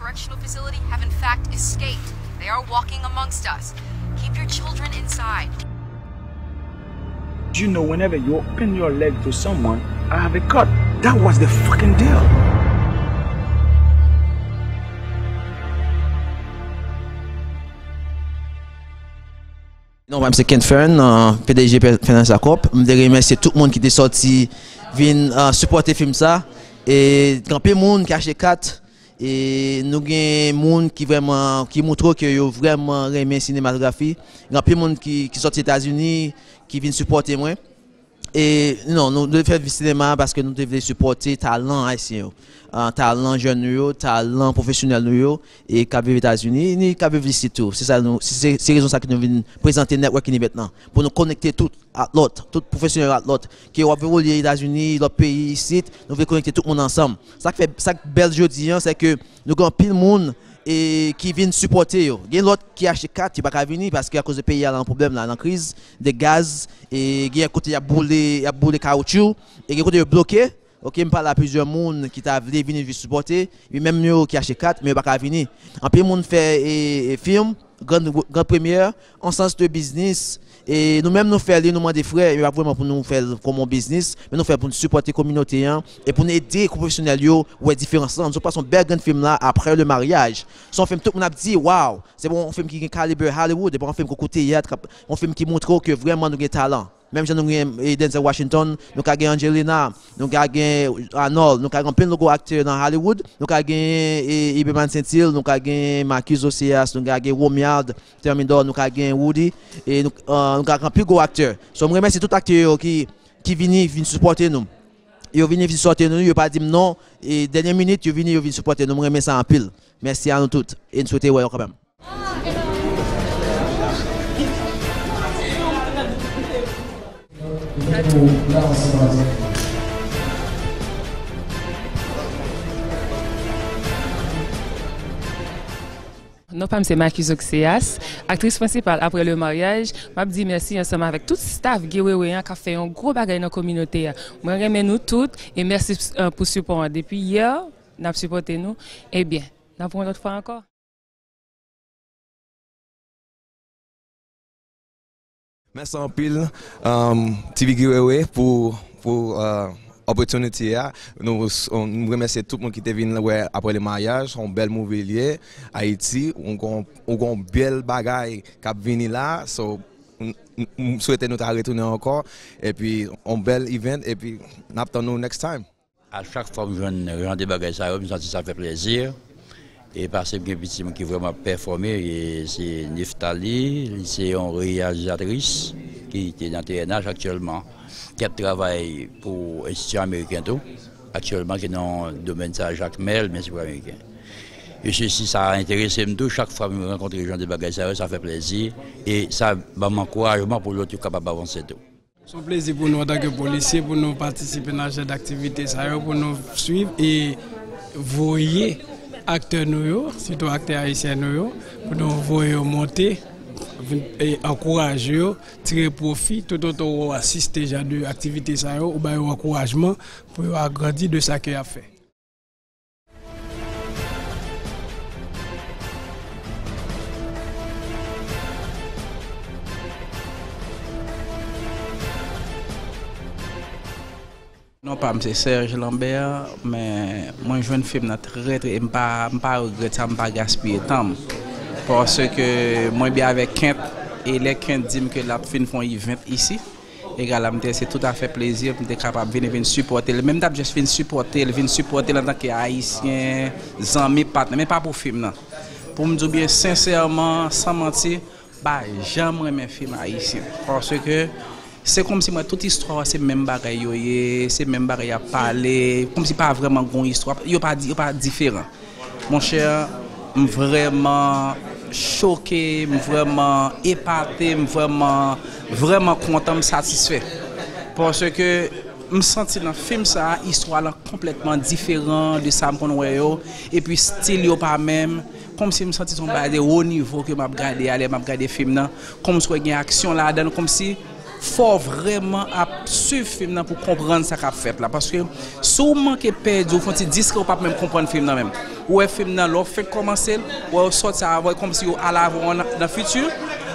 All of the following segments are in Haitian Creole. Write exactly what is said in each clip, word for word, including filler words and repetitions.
Correctional facility have in fact escaped. They are walking amongst us. Keep your children inside. You know, whenever you open your leg to someone, I have a cut. That was the fucking deal. Non, mwen se Ken Fern, uh, P D G Pe-, Fernandez Lacombe. M te remèsye tout moun ki te sòti vin, uh, sipòte fim sa. E gen anpil moun ki achte kat. E nou gen moun ki vrèman, ki montre ke yo vrèman renmen sinematografi. Gen anpil moun ki, ki sòti Etazini, ki vin sipòte mwen. E non, nou, nou te fè sinema paske nou te vle sipòte talan ayisyen yo. Ah, talan jèn nou yo, talan pwofesyonèl nou yo, e k ap viv Etazini, ni k ap viv isit tou. Se sa nou, se, se, se rezon sa ki nou vin prezante networking event lan, pou nou konekte tout ak lòt, tout pwofesyonèl ak lòt, ke w ap evolye Etazini, lòt peyi, isit, nou vle konekte tout moun ansanm. Sa k fè, sa k bèl jodi an, se ke nou gen anpil moun e ki vin sipòte yo. Gen lòt ki achte kat, yo pa ka vini paske akoz de peyi a nan pwoblèm la, nan kriz de gaz, e gen kote y ap boule, y ap boule kawoutchou, e gen kote yo bloke. Ok, m pale a plizyè moun ki ta vle vini jis sipòte, epi menm yo ki achte kat, men yo pa ka vini. Anpil moun fè e, e fim, gran, gran premyè, an sans de biznis, e nou menm nou fè li, nou mande frè, e pa vrèman pou nou fè l kòm yon biznis, men nou fè l pou nou sipòte kominote an, e pou nou ede pwofesyonèl yo wè diferans lan. Nou sot pase yon bèl grenn fim la, Après le mariage. Se yon fim tout moun ap di, wow, se bon, yon fim ki gen kalibre Hollywood, e pa yon fim koukou teyat, yon fim ki montre w ke vrèman nou gen talan. Menm jan nou gen, e, Denzel Washington, nou ka gen Angelina, nou ka gen Arnold, nou ka gen anpil gwo aktè nan Hollywood, nou ka gen, e, Iberman Saintil, nou ka gen Marcus Oceas, nou ka gen Romuald Thermidor, nou ka gen Woody, e nou, e, nou ka gen anpil gwo aktè. So, m remèsye tout aktè yo ki, ki vini, vin sipòte nou. Yo vini, vin sipòte nou, yo pa di m non, e dènye minit, yo vini, yo vin sipòte nou. M renmen sa anpil. Mèsi a nou tout, e n swete wè yo kanmenm. Non pa m se Marcus Oxeas, aktris prensipal Après le mariage. M ap di mèsi ansanm avèk tout staff Guy Wewe an k ap fè yon gwo bagay nan kominote a. Mwen renmen nou tout e mèsi, eh, pou sipò an. Depi yè, n ap sipòte nou. Ebyen, n ap wè yon lòt fwa ankò. Mèsi anpil, um, T V Guy Wewe pou, pou, uh, opportunity a. Nou, nou remèsye tout moun ki te vin wè Après le mariage, yon bèl movie li ye, Ayiti, ou gon, ou gon bèl bagay k ap vini la, so, m, m, m swete nou ta retounen ankò, epi yon bèl event, epi n ap tann nou next time. A chak fwa m jwenn jan de bagay sa yo, m santi sa fè plezi. E paske m gen pitit mwen ki vrèman pèfòme, e se Nephtalie, li se yon reyalizatris ki te nan T N H aktyèlman, ki ap travay pou Enstiti Ameriken tou, aktyèlman ki nan domèn sa, Jakmèl, men se pou Ameriken. E se si sa enterese m tou, chak fwa m rankontre jan de bagay sa yo, sa fè plezi, e sa ban m ankourajman pou lòt yo kapab avanse tou. Se yon plezi pou nou antanke polisye, pou nou patisipe nan jan d aktivite sa yo, pou nou swiv e voye aktè nou yo, sitou aktè ayisyen nou yo, pou nou voye yo monte, vin, e ankouraje yo, tire pwofi, toutotan w asiste jan de aktivite sa yo, ou ba yo ankourajman pou yo agrandi de sa ke y ap fè. Non pa m se Serge Lambert, men mwen jwenn fim nan trè, trè, e m pa, m pa regrèt sa, m pa gaspiye tan m. Paske mwen byen avèk Kent, e lè Kent di m ke l ap fin fè yon event isi, egal a m te, se tout afè plezi m te kapab vini, vin sipòte l. Men m t ap jis vin sipòte l, vin sipòte l antanke Ayisyen, zanmi, patnè, men pa pou fim nan. Pou m di w byen sensèman, san manti, m pa janm renmen fim ayisyen. Paske se kòmsi m wè tout istwa yo se menm bagay yo ye, se menm bagay y ap pale, kòmsi pa vrèman gon istwa, yo pa di, yo pa diferan. Monchè, m vrèman choke, m vrèman epate, m vrèman, vrèman kontan, m satisfè. Paske m santi nan fim sa a, istwa lan konplètman diferan de sa m konn wè yo, epi stil yo pa menm. Kòmsi m santi se yon bagay de wo nivo ke m ap gade a lè m ap gade fim nan. Kòmsi w wè gen aksyon ladan l, kòmsi Fò w vrèman ap swiv fim nan pou w konprann sa k ap fèt la. Paske si w manke pèdi, ou fè yon ti distrè, ou p ap menm konprann fim nan menm. Ou wè fim nan, lè w fenk kòmanse l, ou wè yo sòti avè w kòmsi yo al avè w nan, nan fiti,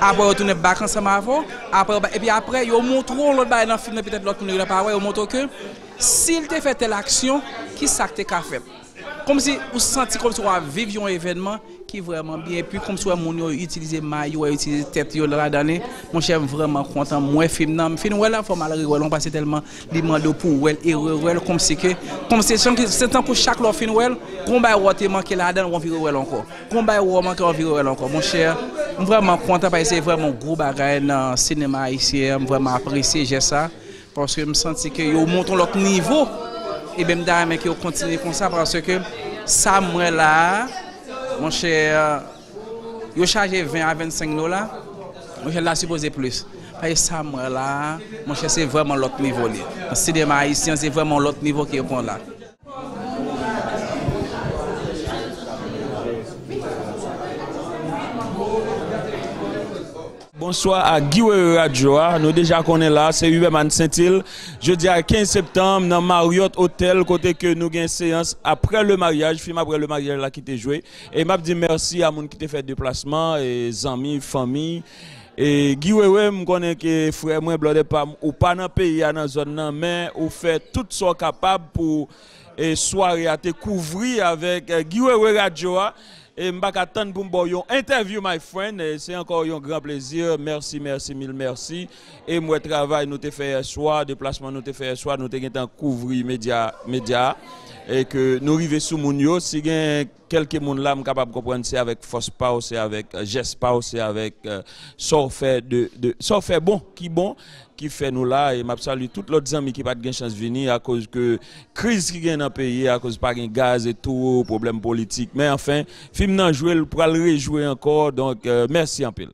apre yo tounen bak ansanm avè w, apre yo ba, epi apre yo montre w yon lòt bagay nan fim nan, petèt lòt moun yo la pa wè, yo montre w ke si l te fè tèl aksyon, ki sa k te ka fèt? Kòmsi ou santi kòmsi w ap viv yon evènman ki vrèman byen, epi kòmsi w wè moun yo itilize may yo, yo itilize tèt yo ladan li. Monchè, m vrèman kontan, m wè fim nan, m fin wè l, fò m al rewè l ankò, paske tèlman li mande w pou w wè l e rewè l, kòmsi ke, kòmsi se, se tankou chak lè w fin wè l, gon bagay w te manke ladan l, w anvi rewè l ankò. Gon bagay w manke, w anvi rewè l ankò. Monchè, m vrèman kontan, paske se vrèman yon gwo bagay nan sinema ayisyen an, m vrèman apresye jès sa. Paske m santi ke yo monte yon lòt nivo. Ebyen, m ta renmen ke yo kontinye konsa, paske sa m wè la a, monchè, yo chaje ven a vennsenk dola, monchè, l ta sipoze plis. Paske sa m wè la a, monchè, se vrèman lòt nivo li. Nan sinema ayisyen, se vrèman yon lòt nivo ke yo pran la. Bonswa a Guy Wewe Radio a. Nou deja konnen la, se Huberman Saintil. Jodi a kenz septanm, nan Marriott Hotel, kote ke nou gen seyans apre le maryaj, fim apre le maryaj la ki te jwe. E m ap di mèsi a moun ki te fè deplasman, e zanmi, fanmi. E Guy Wewe, m konnen ke frè mwen, blòdè pa m, ou pa nan peyi a, nan zòn nan, men ou fè tout sa w kapab pou, e sware a te kouvri avèk, e, Guy Wewe Radio a. E m pa ka tann pou m ba w yon entèvyou, my friend. E se ankò yon gran plezi. Mèsi, mèsi, mil mèsi. E m wè travay nou te fè yèswa, deplasman nou te fè yèswa, nou te gentan kouvri medya, medya a. E ke nou rive sou moun yo. Si gen kèlke moun la, m kapab konprann se avèk fòs pa w, se avèk, e, jès pa w, se avèk, e, sa w fè de, de, sa w fè bon, ki bon, ki fè nou la, e m ap salye tout lòt zanmi ki pa t gen chans vini akoz ke kriz ki gen nan peyi a, akoz pa gen gaz e tou, pwoblèm politik. Men anfen, fim nan jwe, l pral rejwe ankò, donk, e, mèsi anpil.